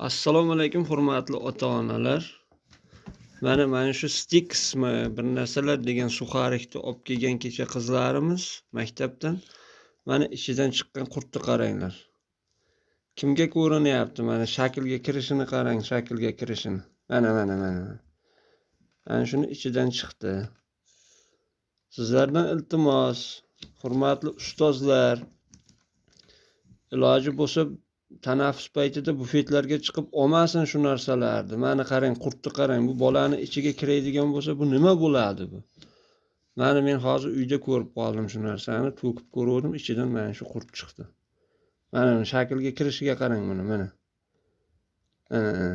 Assalomu alaykum, hurmatli ota-onalar. Mana shu stiksmi bir narsalar degan suxarikni olib kelgan kecha qizlarimiz maktabdan. Mana ichidan chiqqan qurtni qaranglar. Kimga ko'rinyapti? Mana shaklga kirishini qarang, shaklga kirishini. Mana mana mana. Mana shuni ichidan chiqdi. Sizlardan iltimos, hurmatli ustozlar, iloji bo'lsa tanaffus paytida bufetlarga chiqib olmasin shu narsalarni. Mana qarang, qurtni qarang. Bu bolani ichiga kiradigan bo'lsa, bu nima bo'ladi bu? Mana men hozir uyda ko'rib qoldim shu narsani, to'kib ko'ruvdim, ichidan mana shu qurt chiqdi. Mana buni shaklga kirishiga qarang buni, mana. Mana.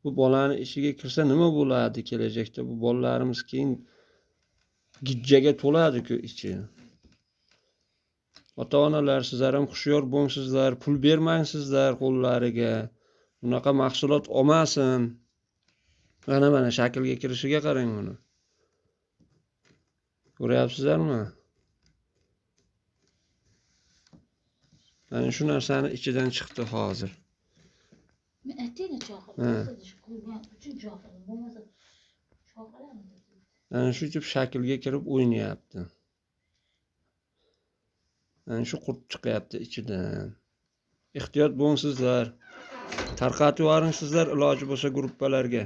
Bu bolani ichiga kirsa nima bo'ladi kelajakda? Bu bolalarimiz keyin gijjaga to'ladi-ku ichi. Ota-onalar, sizlar ham hushyor bo'ngsizlar, pul bermangsizlar qo'llariga. Bunaqa mahsulot olmasin. Mana mana shaklga kirishiga qarang buni. Ko'ryapsizlarmi? Mana shu narsani ichidan chiqdi hozir. Men aytaymi chaqirdim. Ko'rgan uchun chaqirdim. Bo'lmasa chaqirardim. Mana shu tip shaklga kirib o'ynayapti. Mana shu qurt chiqyapti ichidan. Ehtiyot bo'ngsizlar. Tarqatib yuboring sizlar iloji bo'lsa gruppalarga.